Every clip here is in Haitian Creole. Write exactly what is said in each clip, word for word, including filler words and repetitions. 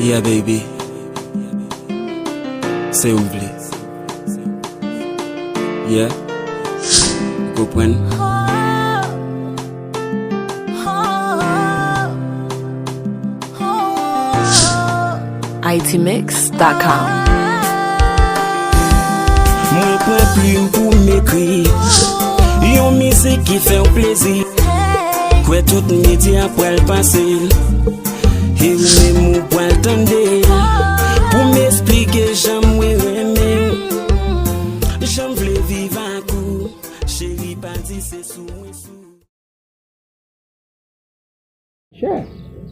Yeah, baby. Se ou vle. Yeah. Ou konprann? I T mix dot com. Mwen pran plim pou m ekri yon mizik ki fè w plezi. Kwè tout medya pral pase l. E ou menm ou pral tande l. Pou m esplike jan mwen renmen w. Jan m vle viv ak ou. Cheri pa di se sou mwen sou. Chè,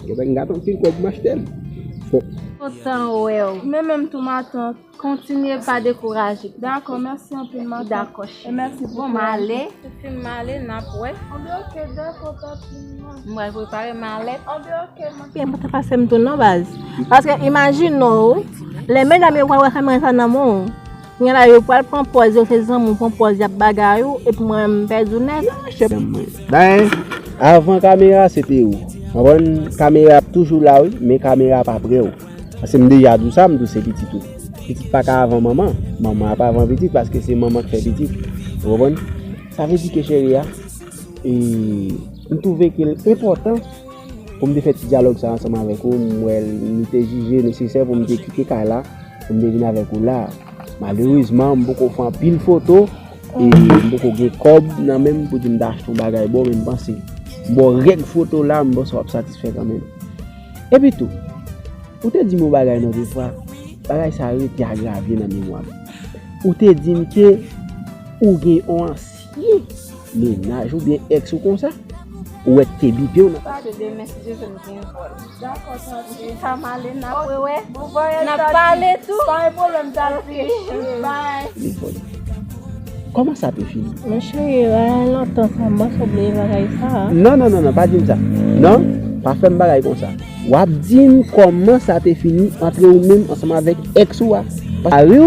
gen tan m gate anpil kòb m achte l. Fò. Kontan wè w. Men menm tou matant, kontinye pa dekouraje. Dakò, mèsi anpil matant. Dakò, cheri. E mèsi pou kòb. Bon, m ale. Ou fin m ale, n ap wè. Anben, oke, dakò, pa pwoblèm. M pral prepare malèt. Anben, oke, matant. Byen, pa ta pase m tou non, baz. Paske imajine w, lè medam yo pral wè kamera sa nan men w. Kounye a la, yo pral pran pòz, yo se zanmi w, pran pòz, y ap bagay ou, epi mwen, m pèdi w nèt. Ben, avan kamera, se te ou. Konprann? Kamera ap toujou la, wi, men kamera pa pre w. Paske m deja di w sa, m di w se pitit ou. Pitit pa ka avan manman, manman ap avan pitit, paske se manman k fè pitit. Ou konprann? Sa vle di ke cheri a, e, m twouve ke l enpòtan pou m te fè ti dyalòg sa ansanm avèk ou, m wè l, li te jije nesesè pou m te kite kay la, pou m te vin avèk ou la. Malerezman, m poko fè anpil foto, e m poko gen kòb nan men m pou di m ta achte yon bagay ba w, men m panse, m ba w règ foto la, m panse w ap satisfè kanmenm. Epi tou, ou te di m yon bagay nan de fwa, bagay sa rete agravye nan memwa m. Ou te di m ke ou gen yon ansyen mennaj oubyen èks ou konsa, ou wè k te bipe w nan. Paske demen, si Dye vle, m gen vòl. Dakò, tante. Sa m ale, n ap rewè. N ap pale tou. Pa gen pwoblèm, tante. Bye. Li vòlè. Kòman sa te fini? Men cheri, bagay lontan sa, m panse w bliye bagay sa. Non, non, non, non, pa di m sa. Non, pa fè m bagay konsa. W ap di m kòman sa te fini antre ou menm ansanm avèk èks ou a. Paske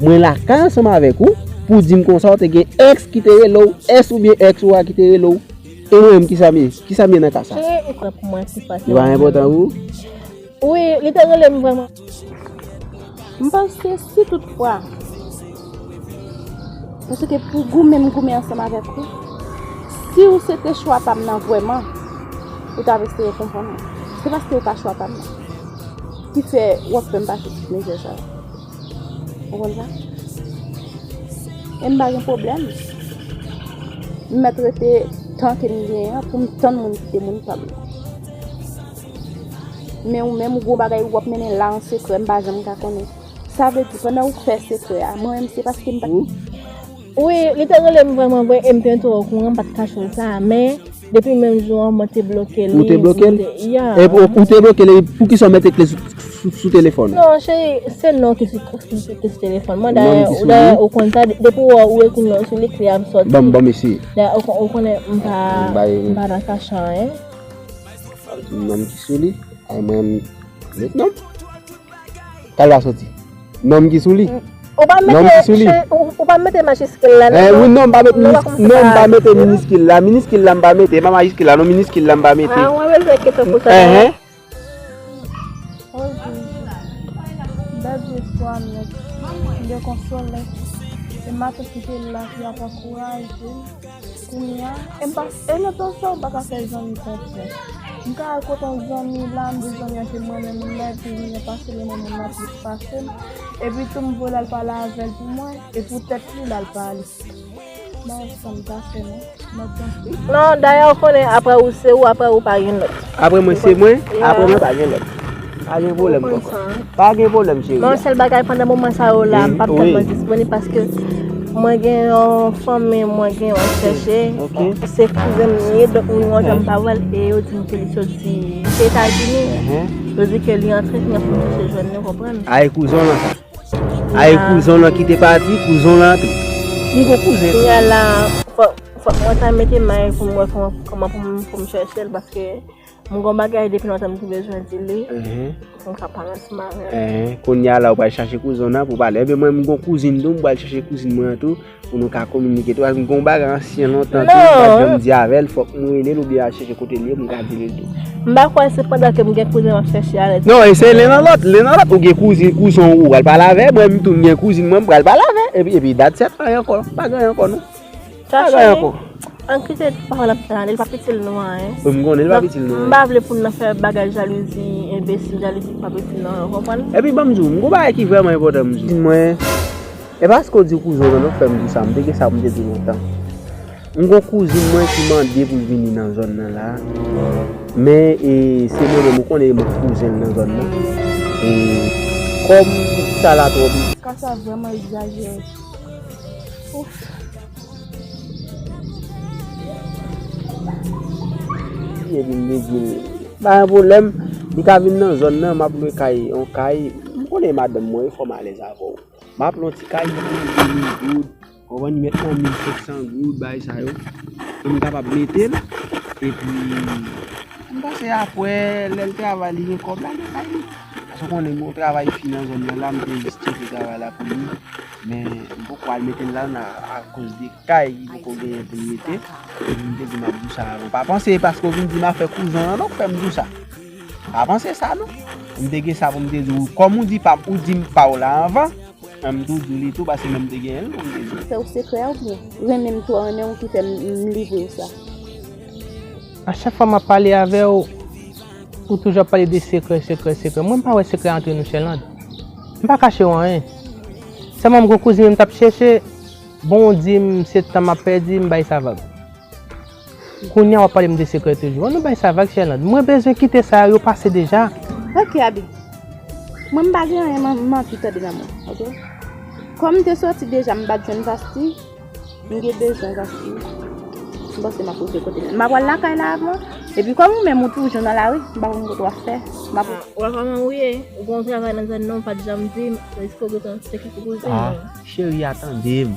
mwen lakay ansanm avèk ou, pou w di m konsa w te gen èks ki te rele w, èks oubyen èks ou a ki te rele w. E mwen menm, kisa m ye? Kisa m ye nan ka sa? Cheri, ou kwè pou mwen ki fwa. Li pa enpòtan pou ou? Wi, li te rele m vrèman. M panse si toutfwa, paske pou goumen m goumen ansanm avèk ou, si w se te chwa pa m nan vrèman, ou t ap eseye konprann mwen. Se paske w pa chwa pa m nan ki fè w ap fè m pase tout mizè sa yo. Ou konn sa? E m pa gen pwoblèm. M mèt rete tan ke m genyen an pou m tann moun ki te moun pa m nan. Men ou menm, ou gon bagay w ap mennen la an sekrè, m pa janm ka konnen. Sa vle di, pandan ou fè sekrè a, mwen menm se paske m pa. Wi, li te rele m vrèman vre, e m te twò okouran, m pa t kache l sa, men depi menm jou an, mwen te bloke l. Ou te bloke l? Ya. E ou, ou te bloke l, e poukisa w mete kle sou, sou, sou telefòn ou? Non, cheri, se non ki sou, ki sou, ki sou telefòn mwen. Dayè, dayè, ou konn sa, de-, depi w wè ou ekri non sou li, kle a ap sòti. Ban m, ban m eseye. Dayè, ou kon-, ou konnen m pa, m pa nan kache anyen. Non ki sou li? Ay, mwen, met non. Kal va soti. Nonm ki sou li. Ou pa mete, ou, ou pa mete majiskil la, non? Wi, non, m pa mete miniskil, non, m pa mete miniskil la. Miniskil la, m pa mete, e pa majiskil la, non, miniskil la, m pa mete. Ah, mwen bezwen kite pou sa. Enhen. Bèl espwa nèt. M dekonsole. E matant ki te la, ki ap ankouraje m. Kounye a, e m pa, e nan tan sa, ou pa ka fè zanmi konfyans. M ka al kote yon zanmi la, m di zanmi an ke m renmen moun la, epi li vin pase renmen moun la plis pase m. Epi tou, m voye l al pale avè l pou mwen, e pou tèt li, l al pale. Bagay sa m pa fè, non. M ap danse. Non, dayè, ou konnen, apre ou se ou, apre ou pa gen lòt. Apre mwen se mwen, apre mwen pa gen lòt. Pa gen pwoblèm, kòkò. Pa gen pwoblèm, cheri. Bon, sèl bagay pandan moman sa yo la, m p ap tèlman disponib paske mwen gen yon fanmi, mwen gen yon chèche. Se kouzen m li ye, donk nou yon jan m pa wè l, e yo di m ke li soti Etazini. Yo di ke li antre, kounye a pou m chèche jwenn li, w konprann? Ay, kouzen w lan sa. Ay, kouzen w lan ki te pati, kouzen w lan antre. M gon kouzen. Kounye a la, fò, fòk mwen ta mete may pou m wè kòman, kòman pou m, pou m chèche l, paske M gon bagay depi lontan m te bezwen di li. Enhen. Pou m ka pale ansanm avè l. Enhen. Kounye a la, ou pral chache kouzen w nan pou pale. Ebyen, mwen, m gon kouzin tou, m pral chache kouzin mwen an tou, pou nou ka kominike tou. Paske m gon bagay ansyen lontan tou, m pa t janm di avè l, fòk m rele l oubyen al chèche kote l ye, pou m ka di li l tou. M pa kwè se pandan ke m gen kouzen m ap chèche avè l. Non, e se len nan lòt, len nan lòt. Ou gen kouzin, kouzen w, ou pral pale avè, mwen, m tou, m gen kouzin mwen, m pral pale avè. Epi, epi, that's it, anyen ankò. Pa gen anyen ankò, non. Sa cheri, an kite pawòl ap pale, li p ap itil nou anyen. Wi, m konnen li p ap itil nou anyen. M pa vle pou n nan fè bagay jalouzi, enbesil, jalouzi ki p ap itil nou anyen, ou konprann? Epi ban m di w, m gon bagay ki vrèman enpòtan m di w. Mwen, e paske w di kouzen w nan non fè m di sa, m te gen sa pou m te di lontan. M gon kouzin mwen ki mande pou l vini nan zòn nan la. Men, e, se mwen menm, ou konnen m kouzen l nan zòn nan. E, kòm sa la twò. Ka sa vrèman egzajere. Ouf. Epi m te di l, pa gen pwoblèm, li ka vin nan zòn nan, m ap lwe kay, yon kay, m konnen madanm mwen, fò m alèz avè w. M ap lwe yon ti kay pou de mil goud, konprann, li mèt nan mil senk san goud, bagay sa yo, pou m kapab mete l, epi m panse apre, lè l travay, li gen kòb la, li kay li. Paske w konnen, bon, travay fi nan zòn nan la, m te jis tcheke travay la pou li. Men, m poko al mete l la, nan, akoz de kay ki poko genyen pou l mete. Epi m te di m ap di w sa avan. Pa panse, paske w vin di m afè kouzen an, non, k fè m di w sa. Pa panse sa, non. M te gen sa pou m te di w. Kòm ou di pa, ou di m pa w la anvan, men m tou di w li tou, paske menm te genyen l pou m te di w. Fè w sekrè a oubyen renmen m twò renmen w ki fè m, m livre w sa? A chak fwa m ap pale avè w, ou toujou ap pale de sekrè, sekrè, sekrè. Mwen, m pa wè sekrè antre nou, Sherlande. M pa kache w anyen. Sèlman m gon kouzin m t ap chèche, bon, w di m se tan m ap pèdi, m bay sa vag. Kounye a w ap pale m de sekrè toujou. An nou bay sa vag, Sherlande. Mwen bezwen kite sa yo pase deja. Ok, Abi. Mwen, m pa gen anyen man-, manti tande nan mwen, ok? Kòm m te soti deja, m pa t jwenn Vasti. M gen bezwen Vasti. M panse m ap rive kote l. M ap al lakay la avan. Epi kòm ou menm ou toujou nan lari, m pa konn kote w ap fè. M ap... Ah, w ap manyen ou ye. Ou gon travay nan zòn nan, ou pa t janm di m. Èske w bezwen sekrè pou kouzin ou? Ah, cheri a, tande m.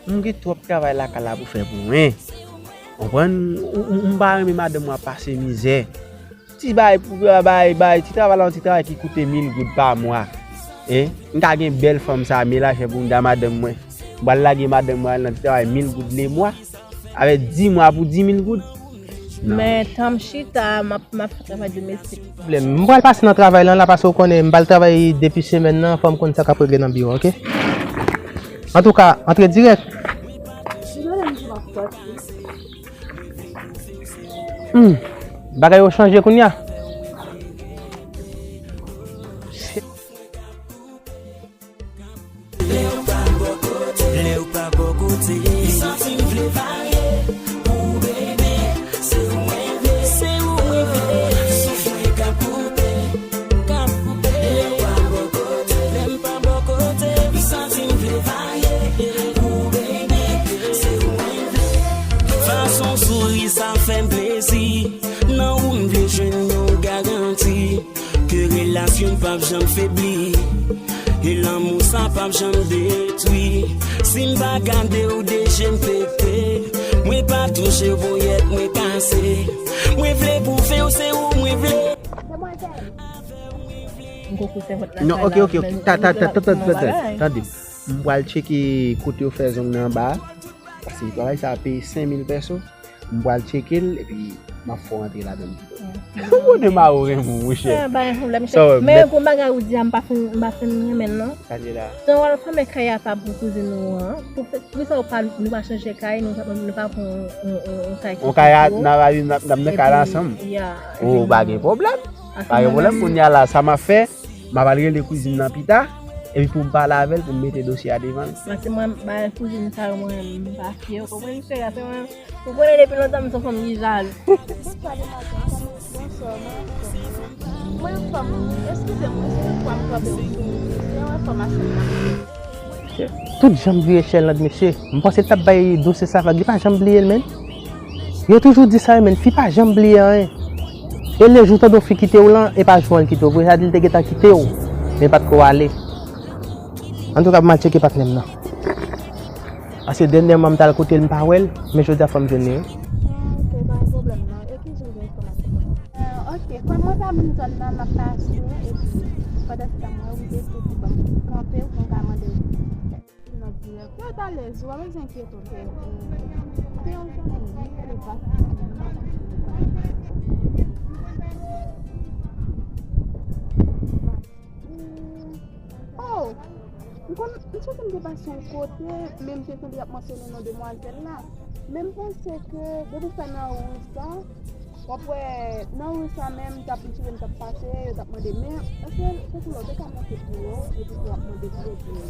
M gen twòp travay lakay la pou fè pou mwen. Konprann? M, m, m pa renmen madanm mwen ap pase mizè. Ti bay pou bay, bay, ti travay la, yon ti travay ki koute mil goud pa mwa. Hein? M ka gen bèl fanm sa, melaje pou m da madanm mwen. M pral lage madanm mwen al nan ti travay mil goud le mwa. Avèk di mwa pou di mil goud. Non. Men tan m chita, m ap, m ap fè travay domestik. Pwoblèm. M pral pase nan travay lan la, paske w konnen, m pral travay depi semèn nan, fò m konn sa k ap regle nan biwo, ok? Antouka, antre dirèk. Hmm. Bagay yo chanje kounye a. Lè w pa bò kote, lè w pa bò kote, m santi m vle varye. Pou bebe, se ou mwen vle, se ou mwen vle. Souf mwen ka koupe, ka koupe. Lè w pa bò kote, lè m pa bò kote, m santi m vle varye. Pou bebe, se ou mwen vle. Fason w souri, sa fè m plezi. Nan ou m vle jwenn yon garanti. Ke relasyon n p ap janm febli, e lanmou sa p ap janm detwi. Si m pa gade w de je m pete, mwen pa touche w ponyèt mwen kase. Mwen vle pou fen w se ou mwen vle. Non, ok, ok, ok. Ta, ta, ta, ta, ta, ta, ta, tande. M pral tcheke kote yo fè zong nan anba a. Paske travay sa a peye senk mil pèso. M pral tcheke l, epi m ap fè w antre ladan l pito. Ou konnen Maro renmen w, monchè. Ah, pa gen pwoblèm, chè. Men gon bagay ou di a, m pa fin, m pa fin renmen l, non. Sa di la. Jan w al fèmen kay a pa pou kouzin ou an. Pou, poukisa ou pa, nou pa chanje kay, nou, nou pa pran yon, yon, yon kay ki pi gwo. Yon kay a, n a, n a, n a, n a nan kay la ansanm. Oh, pa gen pwoblèm. Pa gen pwoblèm, kounye a la, sa m ap fè, m ap al rele kouzin nan pita, epi pou m pale avè l, pou m mete dosye a devan l. Paske mwen, bagay kouzin sa yo, mwen, m pa fye, ou konprann, cheri, se mwen. Ou konnen depi lontan m se yon fanm ki jalou. Bonswa, demoiselle. Bonswa, mwen anfòm. Mwen anfòm wi. Eskize m, eskize m, m kanpe w sou, se yon enfòmasyon m ap fè. Tout jan m vire Sherlande, mesye. M panse l t ap bay dosye sa vag. Li pa janm bliye l, menn. Yo toujou di sa, menn. Fi pa janm bliye anyen. E le jou w tande yon fi kite w lan, e pa jou an l kite w vre. Sa di l te gentan kite w, men pa t ko ale. Antouka, m al tcheke patnè m nan. Paske dènyèman m t al kote l, m pa wè l, men jodi a fò m jwenn li wi. Ah, ok, pa gen pwoblèm non. E ki jan de enfòmasyon? Euh, Tout zòn nan m ap pase, epi pandan se tan m wè ou te tou ban m kanpe, ou ka mande. Nan dirèk. Yo t alèz, ou pa bezwen enkyete w, kè. Te yon zanmi, li te pase. Oh! M konn, m sonje m te pase yon kote, men m te tande y ap mansyone non demwazèl la. Men m panse ke depi w fè nan ri sa, w ap wè nan ri sa menm, m t ap, m sonje m t ap pase, yo t ap mande, men èske se pou lè w te ka monte pi wo, epi pou w ap mande pi wo, pi wo.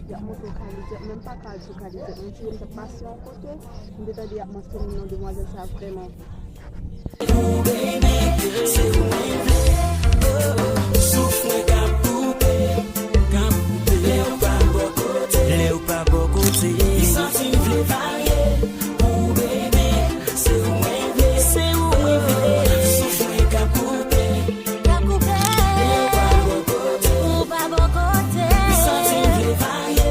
Y ap montre w kalizèt, men m pa ka al sou kalizèt. M sonje m t ap pase yon kote, m te tande y ap mansyone non demwazèl sa vrèman. Pou bebe, se ou mwen vle. Oh, souf mwen k ap koupe, k ap koupe. Lè w pa bò kote, lè w pa bò kote. Li santi m vle varye. Pou bebe, se ou mwen vle. Se ou mwen vle. Souf mwen k ap koupe, k ap koupe. Lè w pa bò kote, ou pa bò kote. Li santi m vle varye.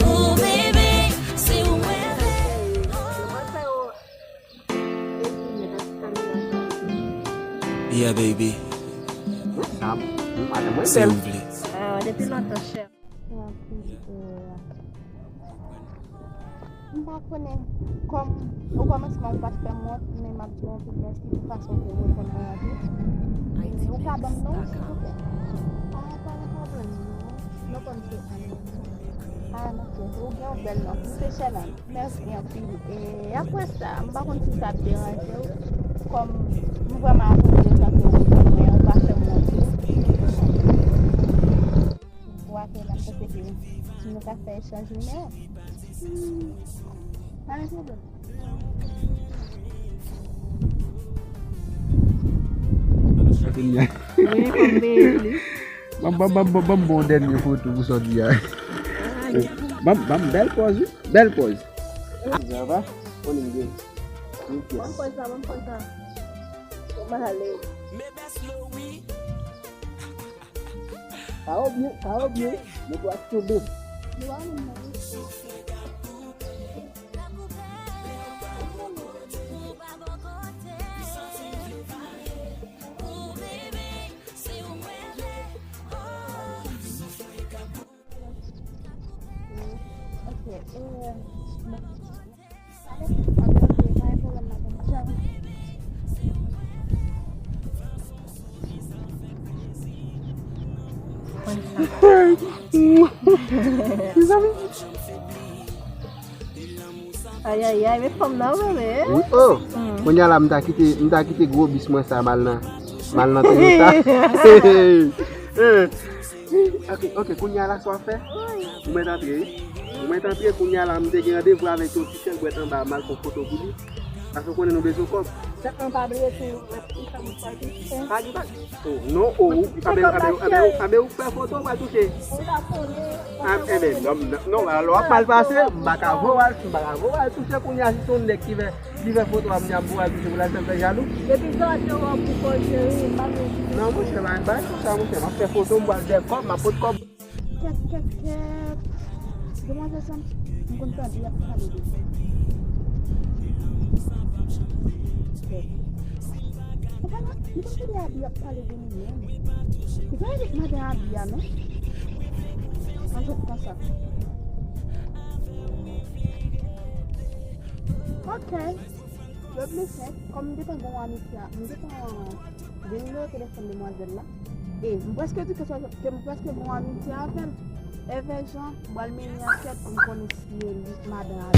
Pou bebe, se ou mwen vle. Yeah, baby. Se ou m vle. Ah, depi lontan, chè. M pa konnen kòm o kòmansman ou pa t fè m wont, men m ap di w anpil mèsi pou fason ke w reponn mwen an tou. Ou ka ban m non, silvouplè? Ah, pa gen pwoblèm, non. Non, pa m se. Ah, non, ok. Ou gen yon bèl non. M se Sherline. Mèsi anpil. E apre sa, m pa konn si sa ap deranje w, kòm m vrèman apresye sa ke w di mwen, ou pa fè m wont tou. Ou ap fè m aksepte ke si nou ka fè echanj nimewo. Hmm. Pa gen pwoblèm. Wi, kòm bebe. Ban m, ban m, ban m, ban m, ban m bon dènye foto pou sa w di a. Ban m, ban m bèl pòz, wi. Bèl pòz. Sa va? Konnen byen. Ban m pòz la, ban m pòz la. Mwen ale. Karo byen, karo byen. Mwen pou ap tonbe. Ok, e, bon. Mezanmi. Ayayay, men fanm nan, bebe. Wi, oh. Kounye a la, m ta kite, m ta kite gwo bis mwen sa, m al nan, m al nan Toyota. Ok, ok, kounye a la, sa w ap fè? Ou mèt antre, wi. Ou mèt antre, kounye a la, m te gen randevou avèk yon ti sèl bwèt anba, m al fè yon foto pou li. Paske w konnen nou bezwen kòb. Sèlman pa bliye tou, mwen, m fè m pral touche. Pa gen pa. Oh, non, oh, ou, anben, anben, anben, anben, ou fè foto, ou pral touche. Ah, enben, non, non, non, alò, w ap mal pase, m pa ka voye w al, m pa ka voye w al touche kounye a, si se yon nèg ki fè, ki fè foto a, m di a m voye w al touche, pou l al fè m fè jalou. Depi sa w te wè pou kòl cheri, m pa vle di. Non, monchè, pa, pa konsa, monchè, m ap fè foto, m pral fè kòb, m ap pot kòb. Kèt, kèt, kèt. Demwazèl sa, m konn tande y ap pale de li. Kèt. Ou pa la, m konn tande Abi ap pale de li menm. Li pa avèk madan Abi a, non? An jwèt konsa. Ok. Yo plis senp, kòm m te konn gen yon amitye, m te konn gen nimewo telefòn demwazèl la. E m prèske di ke sa, ke m prèske gen yon amitye avè l. Evè jan, m pral mennen ankèt pou m konnen si e li k madan a.